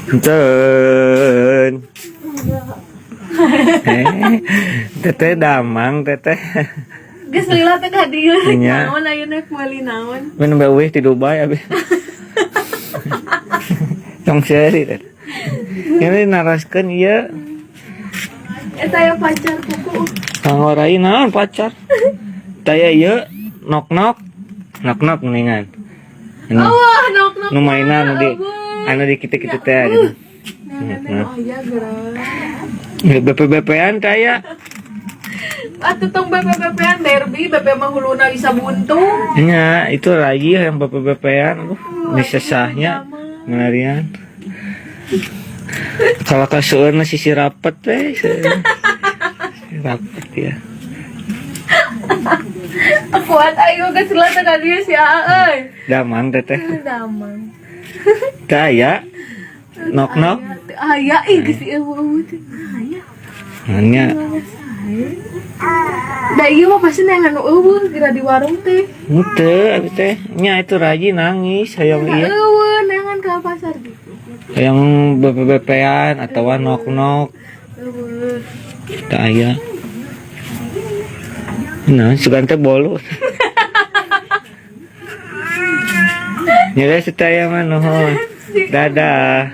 Punten. Eh, teteh damang teteh. Geus lila teh ka dieu. Nya. Naon ayeuna meuli naon? Mun nembe eueuh di Dubai abi. Tong seuri teh. Ini naraskeun ieu. Eta ya pacar kuku. Kang Rai naon pacar? Taya ieu nok nok. Nok nok mendingan. Anu, Wah, nok nok. nu mainan nu di anu di kitu-kitu teh gitu. Nah, oh iya geura. BP-BP-an taya. Atuh tong BP-BP-an derby, BP mah huluna bisa buntung. Nya, itu lagi yang BP-BP-an aduh, disesahnya melarian. Kalau kasueun sisi rapet teh. Rapet ya. Kuat ayo geus lila teh ka dieu si Aa euy. Damang teteh. Damang. Taya. Nok nok. Aya ih geus eueuh teh. Aya. Nya. Da ieu mah pasti neangan nu eueuh kira di warung teh. Henteu abi teh. Nya itu Raji nangis hayang ieu. Eueuh neangan ka pasar gitu. Hayang BP-BP-an atawa nok nok. Eueuh. Teu aya. Nah, sugan teh bolu. Nya teh saya mah nuhun. Dadah.